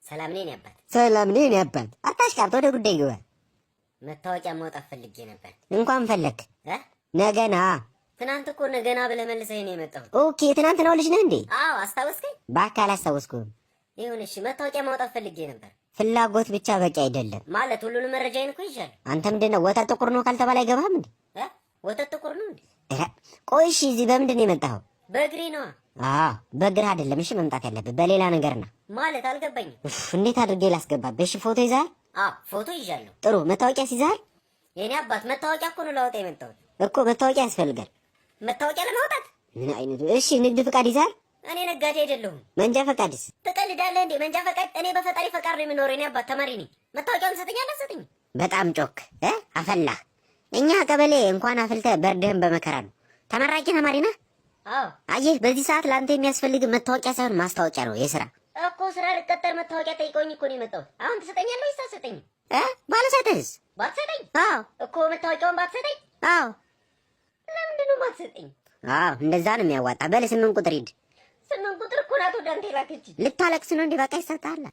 ሰላም ነኝ አባት። ሰላም ነኝ አባት። አታሽቃብጥ፣ ወደ ጉዳይ ግባ። መታወቂያ ማውጣት ፈልጌ ነበር። እንኳን ፈለክ እ ነገና። ትናንት እኮ ነገና ብለህ መልሰህ ነው የመጣሁት። Okay፣ ትናንትናው ልጅ ነህ እንዴ? አዎ፣ አስታወስከኝ? እባክህ አላስታወስኩህም። ይሁን እሺ፣ መታወቂያ ማውጣት ፈልጌ ነበር። ፍላጎት ብቻ በቂ አይደለም። ማለት ሁሉንም መረጃዬን እኮ ይዣለሁ። አንተ ምንድን ነው ወተት ጥቁር ነው ካልተባለ አይገባህም እንዴ? እ ወተት ጥቁር ነው እንዴ? ኧረ፣ ቆይ እሺ፣ እዚህ በምንድን ነው የመጣኸው? በእግሬ ነዋ። አዎ፣ በእግርህ አይደለም እሺ መምጣት ያለብህ በሌላ ነገር ነው። ማለት አልገባኝም። ኡፍ፣ እንዴት አድርጌ ላስገባብህ? እሺ ፎቶ ይዘሃል? አዎ፣ ፎቶ ይዣለሁ። ጥሩ። መታወቂያ ይዘሃል? የኔ አባት መታወቂያ እኮ ነው ላወጣ የመጣሁት። እኮ መታወቂያ ያስፈልጋል። መታወቂያ ለማውጣት? ምን አይነቱ? እሺ ንግድ ፈቃድ ይዘሃል? እኔ ነጋዴ አይደለሁም። መንጃ ፈቃድስ? ትቀልዳለህ እንዴ? መንጃ ፈቃድ? እኔ በፈጣሪ ፈቃድ ነው የምኖረው። የኔ አባት ተማሪ ነኝ። መታወቂያውን ትሰጠኛለህ አትሰጠኝም? በጣም ጮክ እ አፈላህ። እኛ ቀበሌ እንኳን አፍልተህ በርድህን በመከራ ነው። ተመራቂ ተማሪ ነህ? አዎ። አየህ፣ በዚህ ሰዓት ለአንተ የሚያስፈልግ መታወቂያ ሳይሆን ማስታወቂያ ነው፣ የስራ። እኮ ስራ ልቀጠር መታወቂያ ጠይቀውኝ እኮ ነው የመጣሁት። አሁን ትሰጠኛለህ ወይስ አትሰጠኝም? እ ባልሰጥህስ? ባትሰጠኝ? አዎ። እኮ መታወቂያውን ባትሰጠኝ? አዎ። ለምንድን ነው የማትሰጠኝ? አዎ፣ እንደዛ ነው የሚያዋጣ። በል 8 ቁጥር ሂድ። 8 ቁጥር እኮ ናት ወደ አንተ የላከችኝ። ልታለቅስ ነው እንዴ? በቃ ይሰጥሃል።